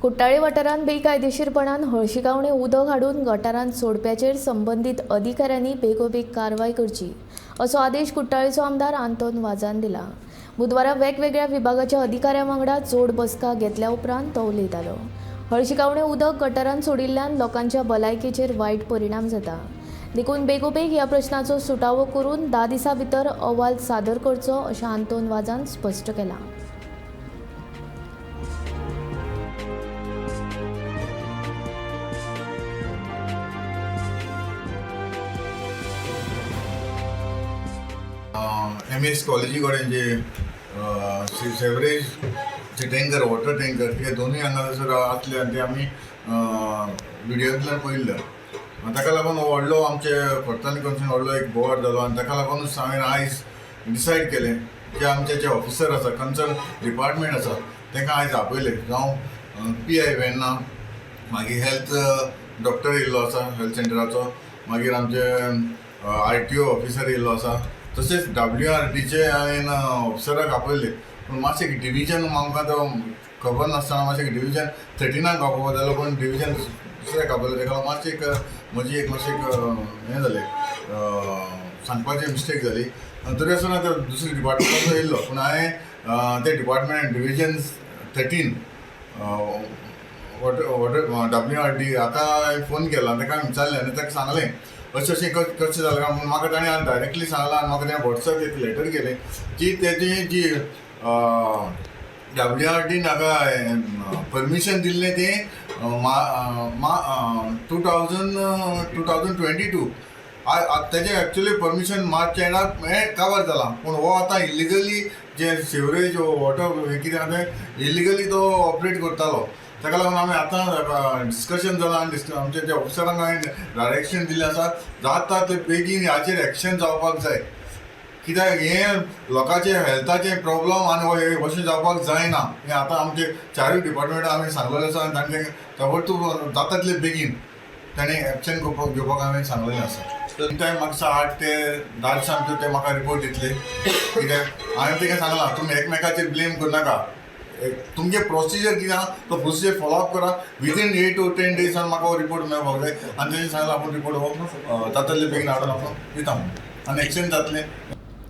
कुट्टाळे वाठारांत बेकायदेशीरपणान हळशिकावणें उदक हाडून गटारांत सोडप्याचेर संबंदीत अधिकाऱ्यांनी बेगोबेग कारवाय करची असो आदेश कुट्टाळेचो आमदार आंतोन वाजान दिला. बुधवारा वेगवेगळ्या विभागाच्या अधिकाऱ्यां वांगडा जोड बसका घेतल्या उपरांत तो उलयतालो. हळशिकावणें उदक गटारांत सोडिल्ल्यान लोकांच्या भलायकेचेर वायट परिणाम जाता, देखून बेगोबेग ह्या प्रश्नाचो सुटावो करून 10 दिसां भितर अहवाल सादर करचो अशें आंतोन वाजान स्पश्ट केलां. एम एस कॉलेजी कडेन जे सेवरेज टेंकर, वॉटर टेंकर, हे दोनूय हांगासर आसले आनी ते आमी विडियोंतल्यान पळयल्ले. आनी ताका लागून हो व्हडलो आमचे कोर्ताली कॉन्स्टिट्युएन्सीन व्हडलो एक बोवाळ जालो. आनी ताका लागूनच हांवें आयज डिसायड केलें की आमचे जे ऑफिसर आसा, कन्सर्न डिपार्टमेंट आसा, तांकां आयज आपयले. जावं पी I Verna, मागीर हेल्थ डॉक्टर येयल्लो आसा हेल्थ सेंटराचो, मागीर आमचे आर टी ओ ऑफिसर येयल्लो आसा, तशेंच डब्ल्यू आर डीचे हांवें ऑफिसराक आपयले. पूण मातशें डिविजन आमकां तो खबर नासतना मातशें डिविजन 13नाक आपोवपा जालो, पूण डिविजन दुसऱ्याक आपयलें. ताका लागून मातशें एक म्हजी एक मातशें एक हें जालें, सांगपाची मिस्टेक जाली. तरी आसतना तो दुसरे डिपार्टमेंटाचो येयल्लो, पूण हांवें ते department division 13 water W R D हाका हांवें फोन केलो आनी ताका विचारलें आनी ताका सांगलें अशें अशें कशें जालें काय म्हणून. म्हाका ताणें डायरेक्टली सांगलां आनी म्हाका ताणें वॉट्सॅप एक लेटर केलें की तेजी जी डब्ल्यू आर डीन हाका परमिशन दिल्लें तें मा 2022. तेजें एक्चुली परमिशन मार्च एंडाक हें कवर जालां, पूण हो आतां इलिगली जे सिवरेज वॉटर हें कितें आहा तें इलिगली तो ऑपरेट करतालो. ताका लागून आमी आतां डिस्कशन जालां आनी आमचे जे ऑफिसरांक हांवें डायरेक्शन दिल्लें आसा, जाता ते बेगीन हाचेर एक्शन जावपाक जाय, कित्याक हें लोकांचे हेल्थाचें प्रॉब्लम आनी हे अशें जावपाक जायना. हें आतां आमचे चारूय डिपार्टमेंटां आमी सांगलेलें आसा आनी तांचे ताबडतोब जाता तितले बेगीन ताणें एक्शन घेवपाक हांवें सांगलेलें आसा. तर टायम म्हाका 8 ते 10 दिसां भितर ते म्हाका रिपोर्ट दितले, कित्याक हांवें तांकां सांगलां, तुमी एकमेकाचेर ब्लेम करनाका, तुमगे प्रोसिजर कितें आहा तो प्रोसिजर फॉलो अप करा. विदीन 8 टू 10 डेजान म्हाका हो रिपोर्ट मेळपाक जाय. आनी तेणें सांगलां, आपूण रिपोर्ट हो जाता तितले बेगीन हाडून आपूण दिता म्हणून आनी एक्शन जातलें.